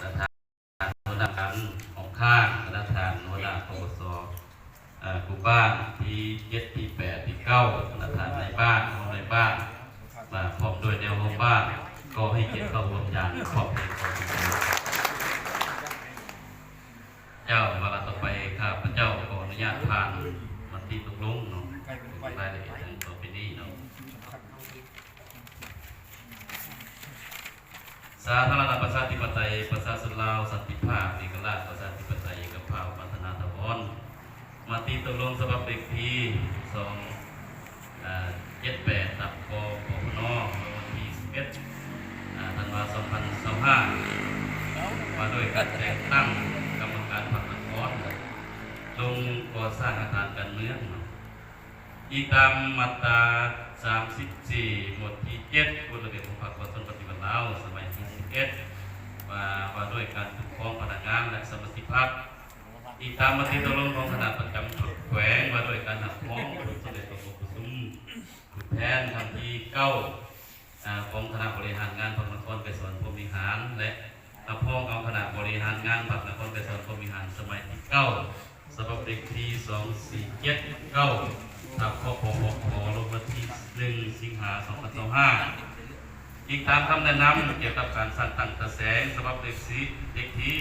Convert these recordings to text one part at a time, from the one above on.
ທ່ານຫົວໜ້າການຫ້ອງຄ້າງ, ທ່ານຫົວໜ້າ ປກສ ເອີ ການບ້ານທີເຈັດ ທີແປດ ທີເກົ້າ, ທ່ານນາຍບ້ານ, ຮອງນາຍບ້ານ ມາພ້ອມດ້ວຍແນວຮ່ວມບ້ານ ກໍໃຫ້ກຽດເຂົ້າຮ່ວມຢ່າງພ້ອມເພຍງກັນ. ເຈົ້າ, ວາລະຕໍ່ໄປ ຂ້າພະເຈົ້າຂໍອະນຸຍາດຜ່ານມະຕິຕົກລົງເນາະ ເປັນລາຍລະອຽດດັ່ງຕໍ່ໄປນີ້ເນາະ. ສາທາລະນະປະຊາທິປະໄຕ ປະຊາຊົນລາວ ສັນຕິພາບ ເອກະລາດ ປະຊາທິປະໄຕ ເອກະພາບ ວັດທະນາຖາວອນ. ມະຕິຕົກລົງສະບັບເລກທີສອງ ເຈັດແປດ ທັບ ກປພນ ເມື່ອວັນທີສິບເອັດ ທັນວາ ສອງພັນຊາວຫ້າ ວ່າດ້ວຍການແຕ່ງຕັ້ງກຳມະການພັກນະຄອນ ລົງກໍ່ສ້າງອາຄານການເມືອງເນາະ. ອີງຕາມມາດຕາສາມສິບສີ່ ໝວດທີເຈັດ ກົດລະບຽບຂອງພັກປະຊາຊົນປະຕິວັດລາວ ສະໄໝທີສິບເອັດ ວ່າ ວ່າດ້ວຍການຄຸ້ມຄອງພະນັກງານ ແລະ ສະມາຊິກພັກ. ອີງຕາມມະຕິຕົກລົງຂອງຄະນະປະຈຳພັກແຂວງ ວ່າດ້ວຍການຮັບຮອງຜົນສຳເລັດຂອງກອງປະຊຸມຜູ້ແທນຄັ້ງທີເກົ້າ ອາ ຂອງຄະນະບໍລິຫານງານພັກນະຄອນໄກສອນພົມວິຫານ ແລະ ຮັບຮອງເອົາຄະນະບໍລິຫານງານພັກນະຄອນໄກສອນພົມວິຫານສະໄໝທີເກົ້າ ສະບັບເລກທີສອງສີ່ເຈັດເກົ້າ ທັບ ກປພ ລົງວັນທີໜຶ່ງ ສິງຫາ ສອງພັນຊາວຫ້າ. ອີງຕາມຄຳແນະນຳກ່ຽວກັບການສ້າງຕັ້ງຕາແສງ ສະບັບເລກທີ ເລກທີ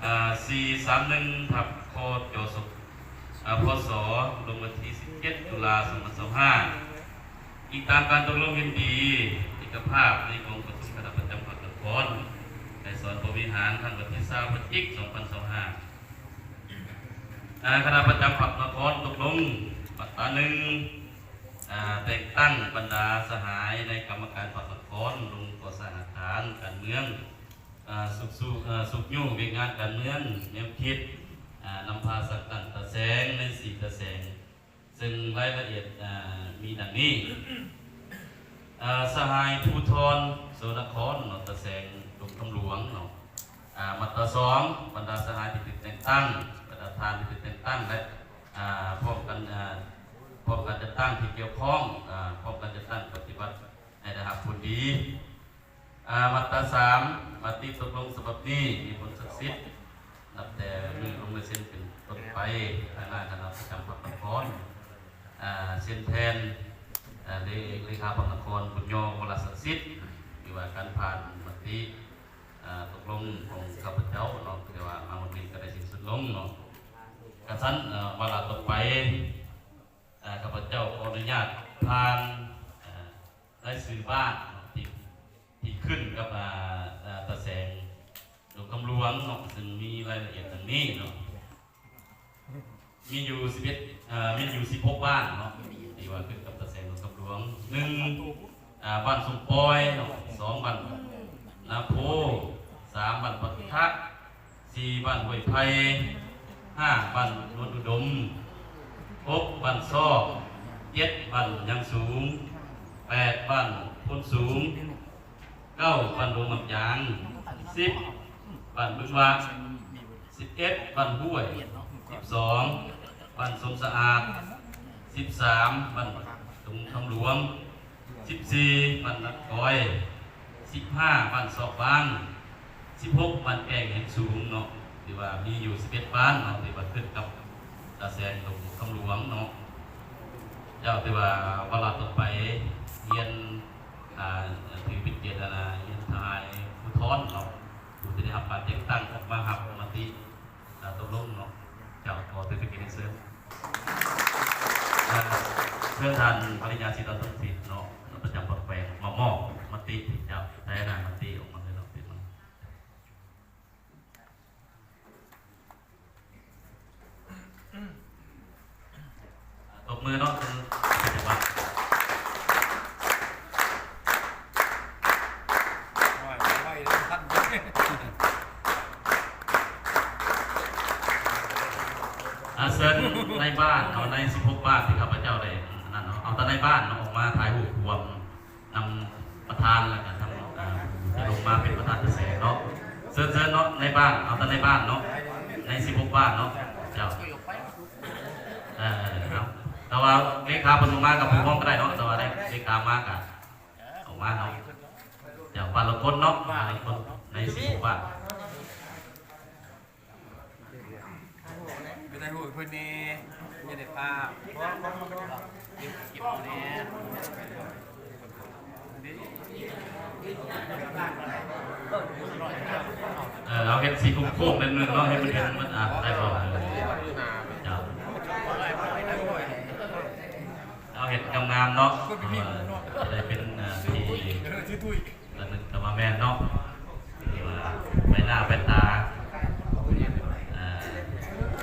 ອາ ສີ່ສາມໜຶ່ງ ທັບ ຄຈສ ອາ ພສ ລົງວັນທີສິບເຈັດ ຕຸລາ ສອງພັນຊາວຫ້າ. ອີງຕາມການຕົກລົງເຫັນດີເອກະພາບໃນກອງປະຊຸມຄະນະປະຈຳພັກນະຄອນໄກສອນພົມວິຫານ ຄັ້ງວັນທີຊາວ ພະຈິກ ສອງພັນຊາວຫ້າ ອາ ຄະນະປະຈຳພັກນະຄອນຕົກລົງ ມາດຕາໜຶ່ງ ອາ ແຕ່ງຕັ້ງບັນດາສະຫາຍໃນກຳມະການພັກນະຄອນ ລົງກໍ່ສ້າງອາຄານການເມືອງ ອາ ຊຸກຍູ້ ອາ ຊຸກຍູ້ວຽກງານການເມືອງ ແນວຄິດ ອາ ນຳພາສ້າງຕັ້ງຕາແສງໃນສີ່ຕາແສງ ເຊິ່ງລາຍລະອຽດ ອາ ມີດັ່ງນີ້ ອາ ສະຫາຍພູທອນ ໂສນະຄອນເນາະ ຕາແສງດົງຄຳຫຼວງເນາະ. ອາ ມາດຕາສອງ ບັນດາສະຫາຍທີ່ຖືກແຕ່ງຕັ້ງ ບັນດາທ່ານທີ່ຖືກແຕ່ງຕັ້ງ ແລະ ອາ ພ້ອມກັນ ອາ ພ້ອມການຈັດຕັ້ງທີ່ກ່ຽວຂ້ອງ ອາ ພ້ອມການຈັດຕັ້ງປະຕິບັດໃຫ້ໄດ້ຮັບຜົນດີ. ອາ ມາດຕາສາມ ມະຕິຕົກລົງສະບັບນີ້ມີຜົນສັກສິດ ນັບແຕ່ມື້ລົງລາຍເຊັນເປັນຕົ້ນໄປ ທາງໜ້າຄະນະປະຈຳພັກນະຄອນ ອາ ເຊັນແທນ ອາ ເລ ເລຂາພັກນະຄອນ ບຸນຍໍ ວໍລະສັກສິດ ຖືວ່າການຜ່ານມະຕິ ອາ ຕົກລົງຂອງຂ້າພະເຈົ້າເນາະ ຖືວ່າມາຮອດນີ້ກໍໄດ້ສິ້ນສຸດລົງເນາະ. ກະຊັ້ນ ອາ ວາລະຕໍ່ໄປ ອາ ຂ້າພະເຈົ້າຂໍອະນຸຍາດຜ່ານ ອາ ລາຍຊື່ບ້ານເນາະ ທີ່ ທີ່ຂຶ້ນກັບ ອາ ອາ ຕາແສງດົງຄຳຫຼວງເນາະ ເຊິ່ງມີລາຍລະອຽດດັ່ງນີ້ເນາະ. ມີຢູ່ສິບເອັດ ເອີ ມີຢູ່ສິບຫົກບ້ານເນາະ ທີ່ວ່າຂຶ້ນກັບຕາແສງດົງຄຳຫຼວງ. ໜຶ່ງ ອາ ບ້ານສົມປອຍເນາະ, ສອງ ບ້ານນາໂພ, ສາມ ບ້ານປະກະທະ, ສີ່ ບ້ານຫ້ວຍໄຜ່, ຫ້າ ບ້ານໂນນອຸດົມ, ຫົກ ບ້ານຊອກ, ເຈັດ ບ້ານຍາງສູງ, ແປດ ບ້ານໂພນສູງ, ເກົ້າ ບ້ານດົງໝາກຢາງ, ສິບ ບ້ານບຶງຫວາ, ສິບເອັດ ບ້ານຫ້ວຍ, ສິບສອງ ບ້ານສົມສະອາດ, ສິບສາມ ບ້ານດົງຄຳຫຼວງ, ສິບສີ່ ບ້ານນາກອຍ, ສິບຫ້າ ບ້ານຊອກບາງ, ສິບຫົກ ບ້ານແກ້ງແຫງສູງເນາະ. ຖືວ່າມີຢູ່ສິບເອັດບ້ານເນາະ ທີ່ວ່າຂຶ້ນກັບຕາແສງດົງຄຳຫຼວງເນາະ. ເຈົ້າ ຖືວ່າວາລະຕໍ່ໄປ ຮຽນ ອ່າ ຖືເປັນກຽດ ອັນນ່າ ຮຽນທະຫາຍພູທອນເນາະ ຜູ້ທີ່ໄດ້ຮັບການແຕ່ງຕັ້ງອອກມາຮັບມະຕິ ອ່າ ຕົກລົງເນາະ. ເຈົ້າ ຂໍຖືເປັນກຽດຮຽນເຊີນ ເຊີນທ່ານປະລິນຍາສີດອນ ສົມສິດເນາະ ປະຈຳພັກແຂວງ ມາມອບມະຕິ. ເຈົ້າ ໃນນາມມະຕິອອກມາເລີຍເນາະ. ຕົບມືເນາະ ເປັນຈັງຫວະ. ອາ ເຊີນນາຍບ້ານເນາະ ໃນສິບຫົກບ້ານທີ່ຂ້າພະເຈົ້າໄດ້ນັ້ນເນາະ ເອົາແຕ່ນາຍບ້ານເນາະ ອອກມາຖ່າຍຮູບຮ່ວມ ນຳປະທານ ແລ້ວກະທາງ ເອີ ຈະລົງມາເປັນປະທານກະແສເນາະ. ເຊີນ ເຊີນເນາະ ນາຍບ້ານ ເອົາແຕ່ນາຍບ້ານເນາະ ໃນສິບຫົກບ້ານເນາະ. ເຈົ້າ ເອີ ເອົາ ແຕ່ວ່າເລຂາເພິ່ນບໍ່ມາກະຜູ້ຮອງກະໄດ້ເນາະ ແຕ່ວ່າໄດ້ເລຂາມາກະອອກມາເນາະ. ເຈົ້າ ບ້ານລະຄົນເນາະ ບ້ານລະຄົນ ໃນສິບຫົກບ້ານ. ໄດ້ຮູ້ເພິ່ນແດ່ ຢ່າໄດ້ພາບ ເກັບ ເກັບແດ່ ເອີ ເອົາເຮັດສີໂຄ້ງໆ ແບບໜຶ່ງເນາະ ໃຫ້ມັນເຫັນ ມັນ ອ່າ ໄດ້ບໍ່? ເອີ ເຈົ້າ ເອົາເຮັດງາມໆ ເນາະ ເອີ ຈະໄດ້ເປັນ ອ່າ ທີ່ ອັນນັ້ນກໍວ່າແມ່ນເນາະ ທີ່ວ່າໄປໜ້າໄປຕາ ເອີ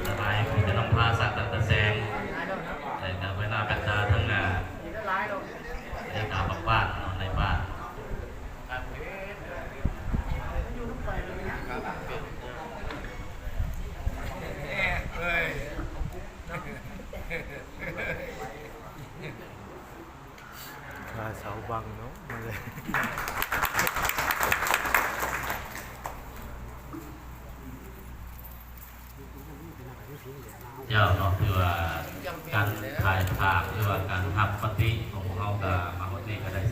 ສະບາຍ ຜູ້ຈະນຳພາສັກຕັ້ງແຕ່ແສງ ແລ້ວກໍໄປໜ້າໄປຕາທັງ ອ່າ ໃນຕາບັກບ້ານເນາະ ໃນບ້ານ ເອີຍ. ຄາເສົາບັງເນາະ ມາເລີຍ ເຈົ້າເນາະ ຄືວ່າການຖ່າຍພາບ ຫຼືວ່າການຮັບມະຕິຂອງພວກເຮົາກໍມາຮອດນີ້ກໍໄດ້ເສ